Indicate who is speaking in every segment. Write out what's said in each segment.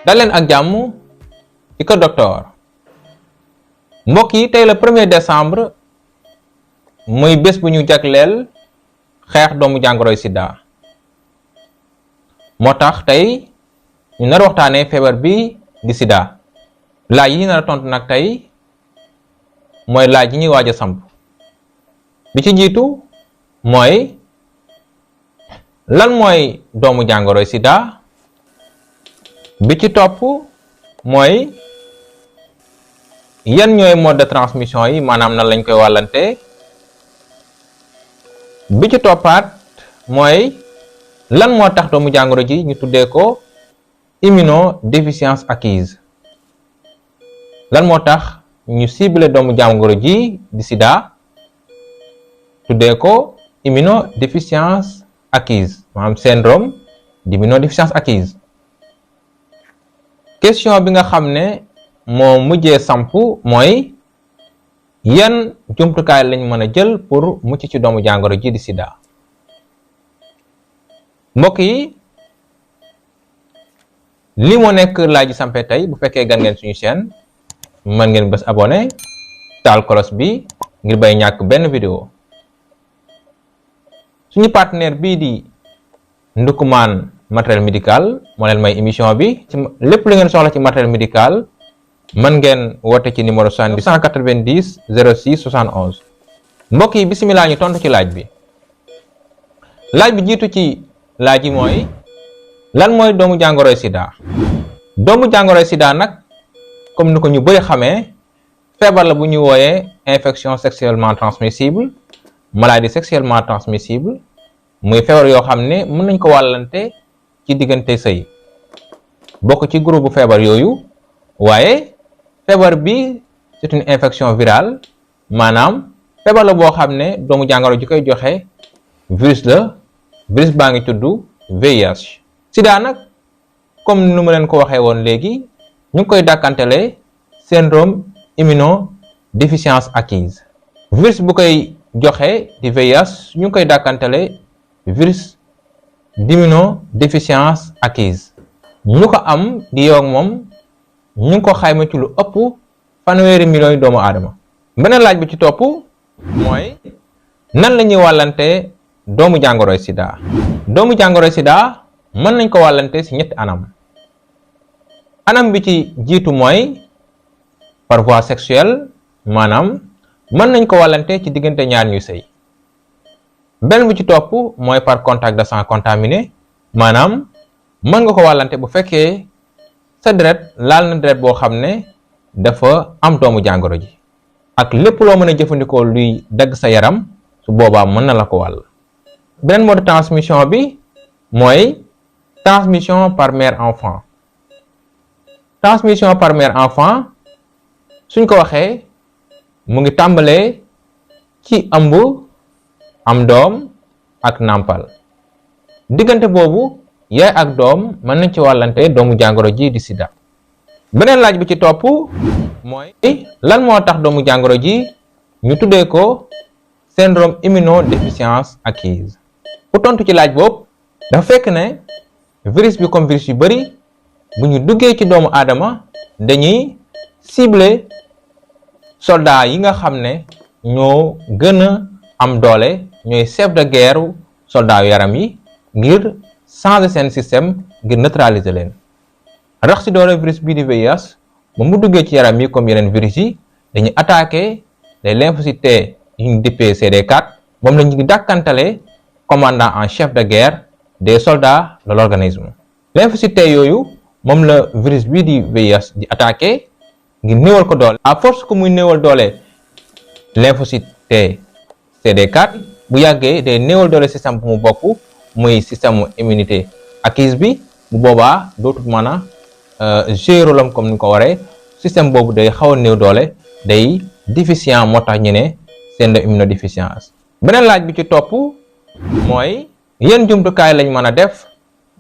Speaker 1: daleen ak jàmm ci Kër Docteur mbokk yi tey la 1er décembre muy bés bu ñu jagleel xeex doomu jàngoroy sida moo tax tey ñu nar waxtaanee feebar bi di sida. laaj yi nar a tontu nag tey mooy laaj yi ñuy waaj a samp bi ci jiitu mooy lan mooy doomu jàngoroy sida. bi ci topp mooy yan ñooy mode de transmission yi maanaam nan lañ koy wàllante. bi ci toppaat mooy lan moo tax doomu jàngoro ji ñu tuddee ko immunodéficience acquise. lan moo tax ñu ciblé doomu jàngoro ji di sida tuddee ko immunodéficience acquise maanaam syndrome d'immunodéficience acquise. question bi nga xam ne moo mujjee samp mooy yan jumtukaay lañ mën a jël pour mucc ci doomu jàngoro ji di sida. mbokk yi li moo nekk laaj yi sampe tey. bu fekkee gan ngeen suñu chaîne mën ngeen bës abonné taal kolos bi ngir bay ñàkk benn vidéo. suñu partenaire bii di Ndoukoumane matériel médical moo leen may émission bi. ci lépp lu ngeen soxla ci matériel médical mën ngeen woote ci numéro 890 06 71. mbokk yi bisimilah ñu tontu ci laaj bi. laaj bi jiitu ci laaj yi mooy lan mooy doomu jàngoroy sida. doomu jàngoroy sida nag comme ni ko ñu bëri xamee feebar la bu ñu wooyee infection sexuellement transmissible maladie sexuellement transmissible muy feebar yoo xam ne mën nañ ko wàllante ci diggante sëy. bokk ci groupe bu feebar yooyu waaye feebar bi c'est une infection virale maanaam feebar la boo xam ne doomu jàngoro ji koy joxe virus la. virus baa ngi tudd VIH. sida nag comme nu ma leen ko waxee woon léegi ñu ngi koy dàkkantele syndrome immunodéficience acquise. virus bu koy joxe di VIH ñu ngi koy dàkkantele virus d'immunodéficience acquise. ñu ko am di yow ak moom ñu ngi ko xayma ci lu ëpp 1,0 million doomu aadama. beneen laaj bi ci topp mooy nan la ñuy wàllante doomu jàngoroy sida. doomu jàngoroy sida mën nañ ko wàllante ci ñetti anam. anam bi ci jiitu mooy par voie sexuelle maanaam mën nañ ko wàllante ci diggante ñaar ñuy sëy. beneen bi ci topp mooy par contact de sang contaminé maanaam mën nga ko wàllante bu fekkee sa deret laal na deret boo xam ne dafa am doomu jàngoro ji ak lépp loo mën a jëfandikoo luy dagg sa yaram su boobaa mën na la ko wàll. beneen mode de transmission bi mooy transmission par mère enfant. transmission par mère enfant suñ ko waxee mu ngi tàmbalee ci ëmb am doom ak nàmpal. diggante boobu yaay ak doom mën nañ ci wàllante doomu jàngoro ji di sida. beneen laaj bi ci topp mooy lan moo tax doomu jàngoro ji ñu tuddee ko syndrome immunodéficience acquise. pour tontu ci laaj boobu dafa fekk ne virus bi comme virus yu bari bu ñu duggee ci doomu aadama dañuy cibler soldats yi nga xam ne ñoo gën a am doole ñooy chef de guerre soldats yu yaram yi ngir changer seen système ngir neutraliser leen. rax ci doole virus bii di VIH ba mu duggee ci yaram yi comme yeneen virus yi dañuy attaquer les lymphocytes T yu ñu dippee CD4 moom la ñu dàkkantale commandant en chef de guerre des soldats de l'organisme. lymphocytes T yooyu moom la virus bii di VIH di attaquer ngir néewal ko doole. à force que muy néewal doole lymphocyte T CD4 bu yàggee day néewal doole système bu mu bokk muy système immunité acquise bi bu boobaa dootul mën a jouer rôle am comme ni ko waree. système boobu day xaw a néew doole day déficient moo tax ñu ne syndrome immunodéficience. beneen laaj bi ci topp mooy yan jumtukaay lañ mën a def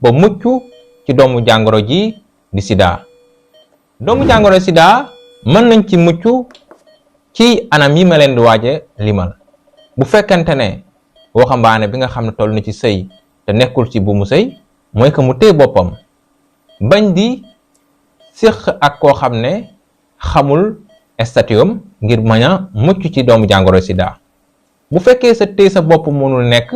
Speaker 1: ba mucc ci doomu jàngoro ji di sida. doomu jàngoro sida mën nañ ci mucc ci anam yi ma leen di waaje limal. bu fekkente ne waxambaane bi nga xam ne toll na ci sëy te nekkul ci bu mu sëy mooy que mu téye boppam bañ di séq ak koo xam ne xamul statium ngir mën a mucc ci doomu jàngoro sida. bu fekkee sa téye sa bopp mënul nekk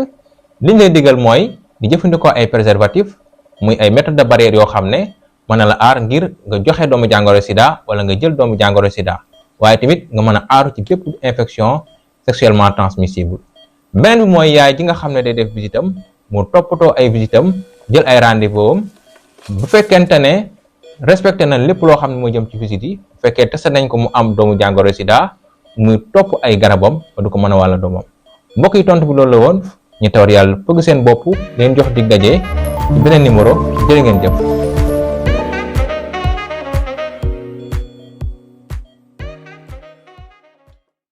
Speaker 1: liñ lay digal mooy di jëfandikoo ay préservatif muy ay méthode de barrière yoo xam ne mën na la aar ngir nga joxe doomu jàngoro sida wala nga jël doomu jàngoro sida, waaye tamit nga mën a aaru ci bépp infection sexuellement transmissible. beneen bi mooy yaay ji nga xam ne day def visitam mu toppatoo ay visitam jël ay rendez-vous am bu fekkente ne respecté na lépp loo xam ne moo jëm ci visite yi. bu fekkee testé nañ ko mu am doomu jàngoro sida muy topp ay garabam ba du ko mën a wàll doomam. mbokk yi, tontu bi loolu la woon. ñu tawat yàlla bëgg seen bopp leen jox dig daje ci beneen numéro. jërë ngeen jëf.